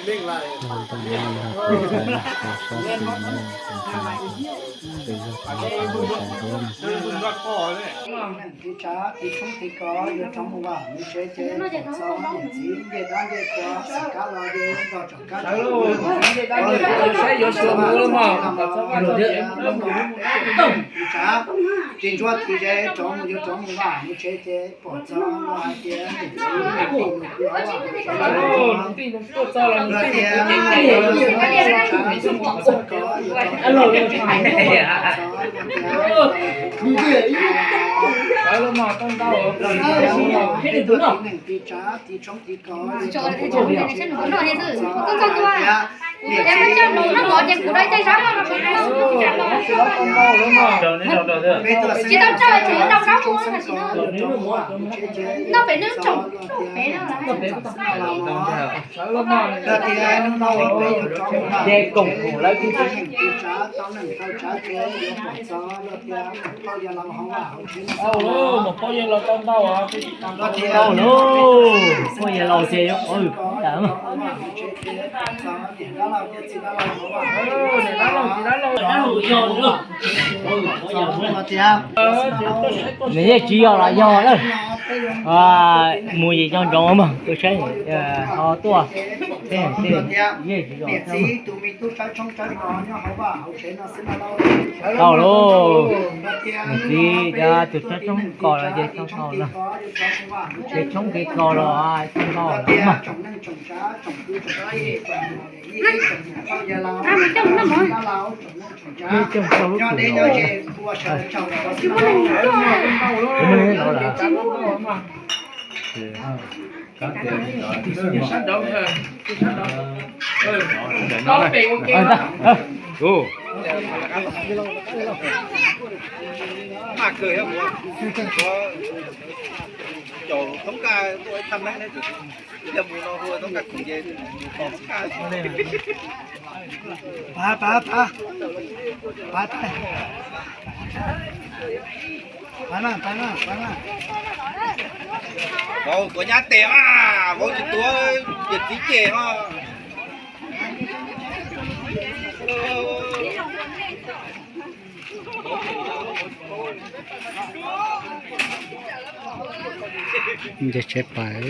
Tus ntxhais no yog tus ntxhais no, tus yog tus ntxhais no, tus ntxhais no. Tiv tsav, tiv tshoob tiv kos yuav rov mus vaj mus tsev ces pom txog niam txiv ncej dab ncej qhua, xim kab los ces nrog tsom kab. Saib yuav xyuas mus lawm mas. Tiv tsav, tiv ntsuab tiv ze rov mus yuav rov mus vaj mus tsev ces pom txog los hais tias niam txiv nws pij nws kwv hauv vaj hauv tsev. Los tias neej tiv tsav tiv tshoob tiv kos. Ces koom haum lawv tiv tsav tau neej tau tsav ces yuav pom txog los tias mus pab yawg laus hauv vaj hauv tsev no. Mus pab yawg laus tau ntau. Los tias pab yawg laus ces yuav qhov ntawd mas. Nws yeej tsis yog los yog lawm. Mus yim cog ntsoov mas tus saib ho tuaj. Yeej tsis yog. Tau lauj, niam txiv cov tus tsawb tshoob kos los ces tau tau na. Ces tshoob kev kos los tau tau na. Vauv kuv nyab tes mas, vauv tsis tuav yawm txiv ceg os. Nce tsheb pais.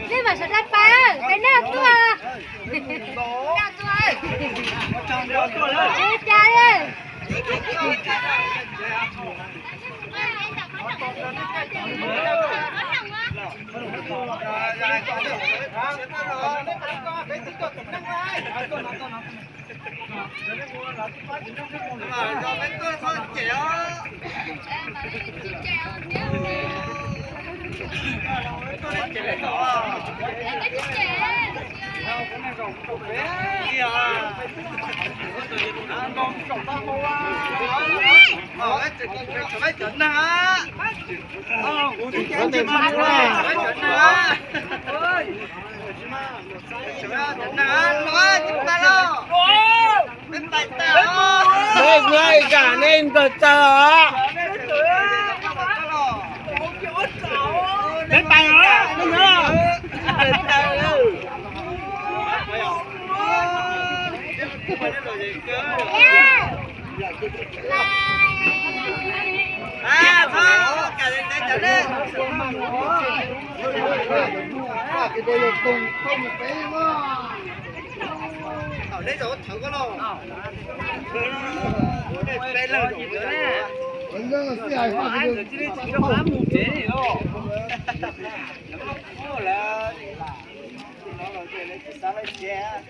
Nej mam sawv daws pais, peb noj tuaj. Noj tuaj. Tsis ua cas li. Peb pais os, nej nyob. Neb zaum thawv koj los. Peb leeg zaum. Ntxim hlub mus tsev los. Lawv no los ces lawv tsis xav laij tsev.